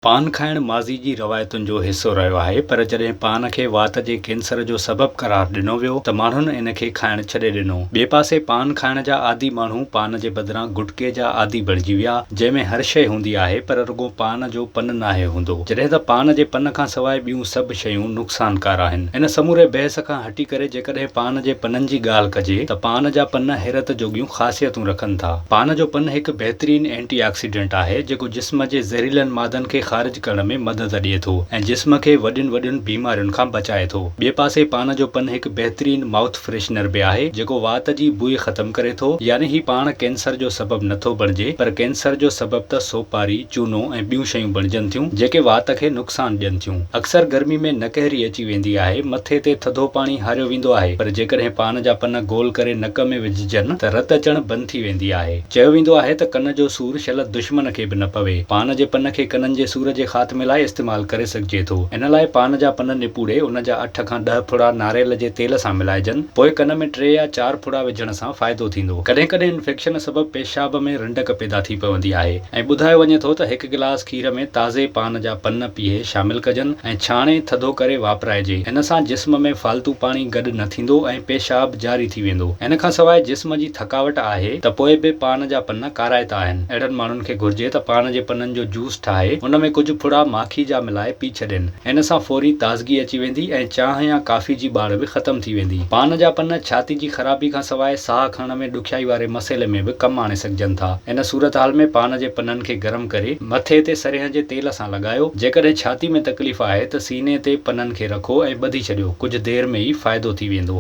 پان کائڻ ماضي جي روايتن جو حصو رهيو آهي پر جڏهن پان کي وات جي ڪينسر جو سبب قرار ڏنو ويو ته ماڻهن ان کي کائڻ ڇڏي ڏنو. ٻئي پاسي پان کائڻ جا عادي ماڻهو پان جي بدران گٽڪي جا عادي بڻجي ويا جنهن ۾ هر شيء هوندي آهي پر رڳو پان جو پن ناهي هوندو جڏهن ته پان جي پن کان سواء ٻيون سڀ شيون نقصانڪار آهن. ان سموري بحث کان هٽي ڪري جيڪڏهن پان جي پنن جي ڳالهه ڪجي ته پان جا پن حيرت جوڳيون خاصيتون رکن ٿا. پان جو پن هڪ بهترين اينٽي آڪسيڊنٽ آهي جيڪو جسم جي زهريلن مادن کي خارج ڪرڻ ۾ مدد ڏئي ٿو ۽ جسم کي وڏين وڏين بيمارين کان بچائي ٿو. ٻئي پاسي پان جو پن هڪ بهترين مائوٿ فريشنر به آهي جيڪو وات جي بوء ختم ڪري ٿو يعني هي پاڻ ڪينسر جو سبب نه ٿو بڻجي پر ڪينسر جو سبب ته سوپاري، چونو ۽ ٻيون شيون بڻجن ٿيون جيڪي وات کي نقصان ڏين ٿيون. اڪثر گرمي ۾ نڪهري اچي ويندي آهي، مٿي تي ٿڌو پاڻي هاريو ويندو آهي پر جيڪڏهن پان جا پن گول ڪري نڪ ۾ وجهجن ته رت اچڻ بند ٿي ويندي آهي. چيو ويندو آهي ته ڪن جو سور شل دشمن کي به نه پوي. پان جي پن کي ڪنن جي سور جي خاتمي لاء استعمال ڪري سگهجي ٿو. ان لاء پان جا پن نپوڙي ان جا اٺ کان ڏهه ڦڙا ناريل جي تيل سان ملائجن. پوء ڪن ۾ ٽي يا چار ڦڙا وجهڻ سان فائدو ٿيندو. ڪڏهن ڪڏهن انفيڪشن سبب پيشاب ۾ رنڊڪ پيدا ٿي پوندي آهي ۽ ٻڌايو وڃي ٿو ته هڪ گلاس کير ۾ تازي پان جا پن پيهي شامل ڪجن ۽ ڇاڻي ٿڌو ڪري واپرائجي. ان سان جسم ۾ فالتو پاڻي گڏ نه ٿيندو ۽ پيشاب جاري ٿي ويندو. ان کان سواء جسم جي ٿڪاوٽ آهي ته پوء به پان جا پن ڪارائتا آهن. اهڙن ماڻهن کي گهرجي ته پان جي پنن جو جوس ٺاهي ان ۾ ڪجهه ڦڙا ماکي جا ملائي پي ڇڏين. ان سان فوري تازگي اچي ويندي ۽ چانهه يا ڪافي جي ٻاڙ به ختم ٿي ويندي. پان جا پن ڇاتي جي خرابي کان سواء ساهه کڻڻ ۾ ڏکيائي واري مسئلي ۾ به ڪم آڻي سگهجن ٿا. ان صورتحال ۾ پان جي پنن کي گرم ڪري مٿي تي سرينهن جي تيل سان لڳايو. جيڪڏهن ڇاتي ۾ تڪليف آهي ته سيني تي پنن کي رکو ۽ ٻڌي ڇڏيو. ڪجهه دير ۾ ئي فائدو ٿي ويندو.